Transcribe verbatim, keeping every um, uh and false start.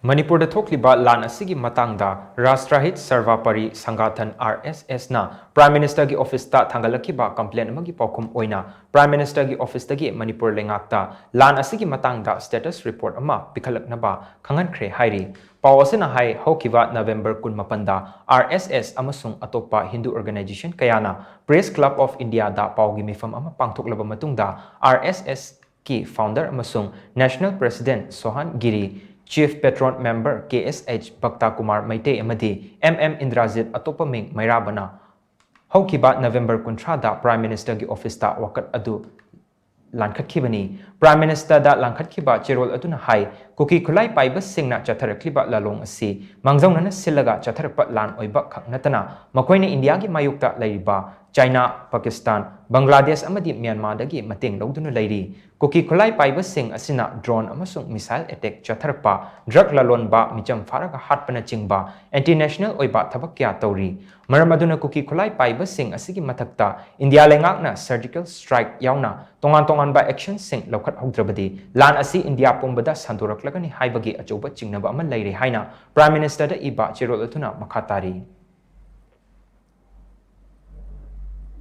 ꯃꯅꯤꯄꯨꯔꯗ ꯊꯣꯛꯂꯤꯕ ꯂꯥꯟ ꯑꯁꯤꯒꯤ ꯃꯇꯥꯡꯗ ꯔꯥꯁꯇ꯭ꯔꯍꯤꯠ ꯁꯔꯚꯥ ꯄꯔꯤ ꯁꯪꯒꯥꯊꯟ, RSS, ꯅ Prime Minister ꯒꯤ office ꯇ ꯊꯥꯡꯒꯠꯂꯛꯈꯤꯕ complaint ꯑꯃꯒꯤ ꯄꯥꯎꯈꯨꯝ ꯑꯣꯏꯅ Prime Minister ꯒꯤ office ꯇꯒꯤ ꯃꯅꯤꯄꯨꯔ ꯂꯩꯉꯥꯛꯇ ꯂꯥꯟ ꯑꯁꯤꯒꯤ ꯃꯇꯥꯡꯗ status report ꯑꯃ ꯄꯤꯈꯠꯂꯛꯅꯕ ꯈꯪꯍꯟꯈ꯭ꯔꯦ ꯍꯥꯏꯔꯤ꯫ ꯄꯥꯎ ꯑꯁꯤꯅ ꯍꯥꯏ, ꯍꯧꯈꯤꯕ November ꯀꯨꯟꯃꯥꯄꯟꯗ RSS ꯑꯃꯁꯨꯡ ꯑꯇꯣꯞꯄ Hindu organization ꯀꯌꯥꯅ Press Club of India ꯗ ꯄꯥꯎꯒꯤ ꯃꯤꯐꯝ ꯑꯃ ꯄꯥꯡꯊꯣꯛꯂꯕ ꯃꯇꯨꯡꯗ, RSS ꯀꯤ founder ꯑꯃꯁꯨꯡ National President ꯁꯣꯍꯥꯟ ꯒꯤꯔꯤ, Chief Patron Member ꯀꯦ ꯑꯦꯁ ꯑꯩꯆ ꯚꯛꯇ ꯀꯨꯃꯥꯔ ꯃꯩꯇꯩ ꯑꯃꯗꯤ ꯑꯦꯝ ꯑꯦꯝ ꯏꯟꯗ꯭ꯔꯥꯖꯤꯠ ꯑꯇꯣꯞꯄ ꯃꯤꯡ ꯃꯩꯔꯥꯕꯅ ꯍꯧꯈꯤꯕ November ꯀꯨꯟꯊ꯭ꯔꯥꯗ Prime Minister ꯒꯤ office ꯇ ꯋꯥꯀꯠ ꯑꯗꯨ ꯂꯥꯟꯈꯠꯈꯤꯕꯅꯤ꯫ Prime Minister ꯗ ꯂꯥꯟꯈꯠꯈꯤꯕ ꯆꯦꯔꯣꯜ ꯑꯗꯨꯅ ꯍꯥꯏ, ꯀꯨꯀꯤ ꯈꯨꯠꯂꯥꯏ ꯄꯥꯏꯕꯁꯤꯡꯅ ꯆꯠꯊꯔꯛꯂꯤꯕ ꯂꯥꯂꯣꯡ ꯑꯁꯤ ꯃꯥꯡꯖꯧꯅꯅ ꯁꯤꯜꯂꯒ ꯆꯠꯊꯔꯛꯄ ꯂꯥꯟ ꯑꯣꯏꯕ ꯈꯛ ꯅꯠꯇꯅ, ꯃꯈꯣꯏꯅ ꯏꯟꯗꯤꯌꯥꯒꯤ ꯃꯥꯌꯣꯛꯇ ꯂꯩꯔꯤꯕ ꯆꯥꯏꯅꯥ, ꯄꯥꯀꯤꯁꯇꯥꯟ, ꯕꯪꯒ꯭ꯂꯥꯗꯦꯁ ꯑꯃꯗꯤ ꯃ꯭ꯌꯥꯟꯃꯥꯔꯗꯒꯤ ꯃꯇꯦꯡ ꯂꯧꯗꯨꯅ ꯂꯩꯔꯤ꯫ ꯀꯨꯀꯤ ꯈꯨꯠꯂꯥꯏ ꯄꯥꯏꯕꯁꯤꯡ ꯑꯁꯤꯅ drone ꯑꯃꯁꯨꯡ missile attack ꯆꯠꯊꯔꯛꯄ, drug ꯂꯂꯣꯟꯕ ꯃꯤꯆꯝ ꯐꯥꯔꯒ ꯍꯥꯠꯄꯅꯆꯤꯡꯕ anti national ꯑꯣꯏꯕ ꯊꯕꯛ ꯀꯌꯥ ꯇꯧꯔꯤ꯫ ꯃꯔꯝ ꯑꯗꯨꯅ ꯀꯨꯀꯤ ꯈꯨꯠꯂꯥꯏ ꯄꯥꯏꯕꯁꯤꯡ ꯑꯁꯤꯒꯤ ꯃꯊꯛꯇ ꯏꯟꯗꯤꯌꯥ ꯂꯩꯉꯥꯛꯅ surgical strike ꯌꯥꯎꯅ ꯇꯣꯉꯥꯟ ꯇꯣꯉꯥꯟꯕ actionꯁꯤꯡ ꯂꯧꯈꯠꯍꯧꯗ꯭ꯔꯕꯗꯤ ꯂꯥꯟ ꯑꯁꯤ ꯏꯟꯗꯤꯌꯥ ꯄꯨꯝꯕꯗ ꯁꯟꯗꯣꯔꯛꯂꯒꯅꯤ ꯍꯥꯏꯕꯒꯤ ꯑꯆꯧꯕ ꯆꯤꯡꯅꯕ ꯑꯃ ꯂꯩꯔꯦ ꯍꯥꯏꯅ Prime Minister ꯗ ꯏꯕ ꯆꯦꯔꯣꯜ ꯑꯗꯨꯅ ꯃꯈꯥ ꯇꯥꯔꯤ꯫